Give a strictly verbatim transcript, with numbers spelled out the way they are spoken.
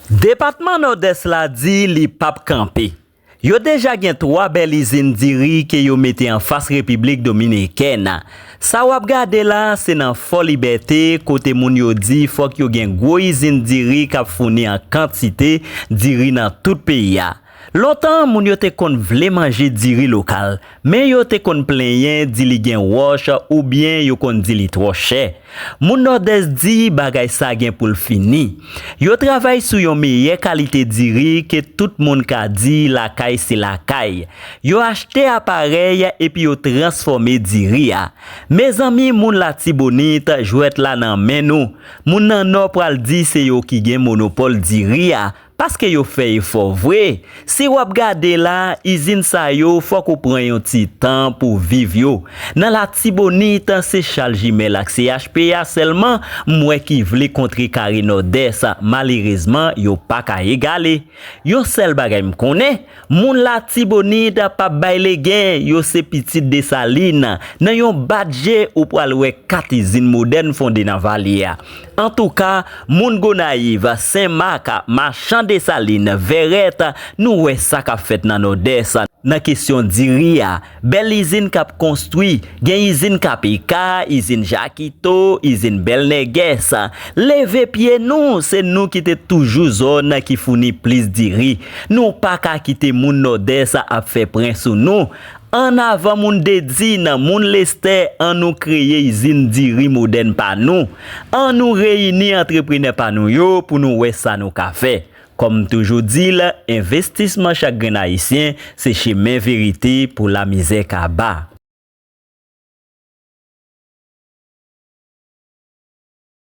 Depatman Nòdès la di li p ap kanpe. Yo deja gen twa bèl izin diri ke yo mete anfas Repiblik Dominikèn. Sa w ap gade la, se nan Fò Libète, kote moun yo di fòk yo gen gwo izin diri k ap founi an kantite diri nan tout peyi a. Lontan, moun yo te konn vle manje diri lokal, men yo te konn plenyen di li gen wòch oubyen yo konn di li twò chè. Moun Nòdès di bagay sa gen pou l fini. Yo travay sou yon meyè kalite diri ke tout moun ka di lakay se lakay. Yo achte aparèy epi yo transfòme diri a. Mezanmi, moun Latibonit, jwèt la nan men nou. Moun nan Nò pral di se yo ki gen monopòl diri a, paske yo fè efò vre. Si w ap gade la, izin sa yo, fòk ou pran yon ti tan pou viv yo. Nan Latibonit, se Chal Jimèl ak C H P a sèlman m wè ki vle kontrekare Nòdès. Malerezman, yo pa ka egale. Yon sèl bagay m konnen, moun Latibonit p ap bay legen, yo se pitit Desalin. Nan yon bat je, ou pral wè kat izin modèn fonde nan vale a. Antouka, moun Gonayiv, Senmak, Machan Desalin, Vèrèt, nou wè sa k ap fèt nan Nòdès nan kesyon diri a. Bèl izin k ap konstwi, gen izin K P K, izin Jakito, izin Bèl Nègès. Leve pye nou, se nou ki te toujou zòn ki founi plis diri. Nou pa ka kite moun Nòdès ap fè pren sou nou. Ann avan moun Dedin, moun Lestè, ann nou kreye izin diri modèn pa nou. Ann nou reyini antreprenè pa nou yo pou nou wè sa nou ka fè. Kòm m toujou di l, envestisman chak grenn Ayisyen se chemen verite pou lamizè kaba.